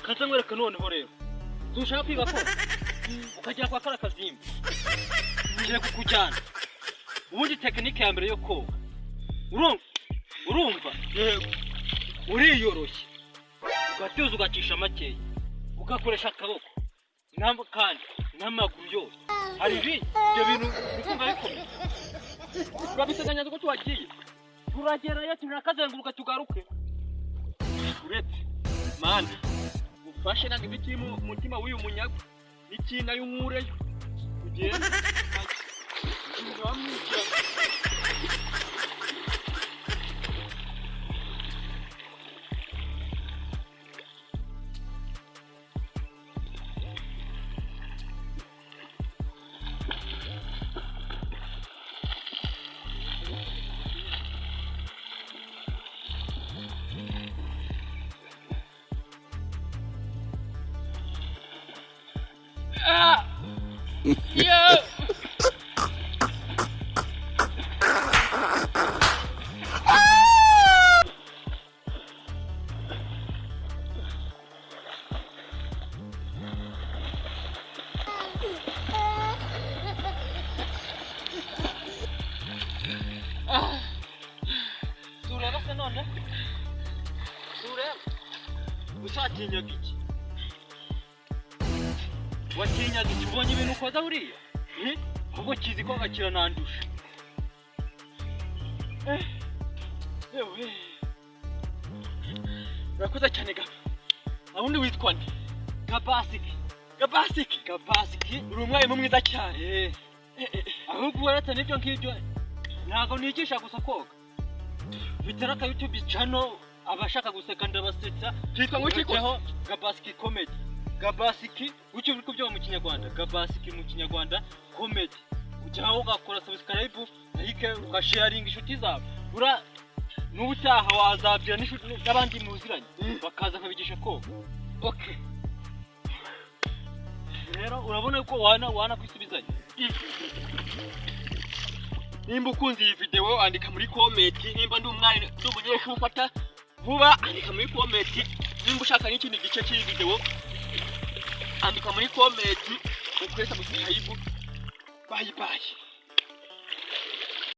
Kaza nkwereke noneho rero. Ntushaka kwiga ko ukagera kwa kara kazimba, ngiye kukujyana. Ubundi technique ya mbere yo koga, urumva? Urumva? Yego. Uriyoroshye, ugatuza, ugacisha makeya, ugakoresha akaboko kandi n'amaguru yose. Hari ibindi, ibyo bintu uri kumva bikomeye? Urabiteganya ko tuhagiye, turagerayo, turakazenguruka, tugaruke. Uretse mana ufashe, ntabwo ibikiri mu mutima w'uyu munyago n'ikintu ayo unkureyo ugende wamwica. Yeah. Sureba se none? Sureba? Usatinyaga iki? Watinyaga iki? Ubonye ibintu ukoza buriya? Eh? Ahubwo kizi ko kiranandusha. Eh, yewe. Urakoze cyane Gaba. Ubundi witwa nde? Gabasiki. Gabasiki. Gabasiki. Uri umwarimu mwiza cyane. Eh. Eh, eh, ahubwo uretse n'ibyo ngibyo, ntabwo nigisha gusa koga. Bitera aka YouTube channel, abashaka guseka ndabasetsa. Kitwa ngo iki? Ujyaho Gabasiki Comedy. Gabasiki, gutyo uri kubyumva mu Kinyarwanda. Gabasiki mu Kinyarwanda Comedy. Ujyaho ugakora subscribe, like, ugasharinga inshuti zawe. Bura n'ubutaha wazabwira n'inshuti n'abandi muziranye bakaza nkabigisha koga. Okay. Rero urabona ko wana kwisubizanya. Nimba ukunze iyi video, andika muri comment. Nimba ndi umwari, ndi umunyeshuri ufata vuba, andika muri comment. Nimba ushaka n'ikindi gice cy'iyi video, andika muri comment, ukore subscribe. Bye bye.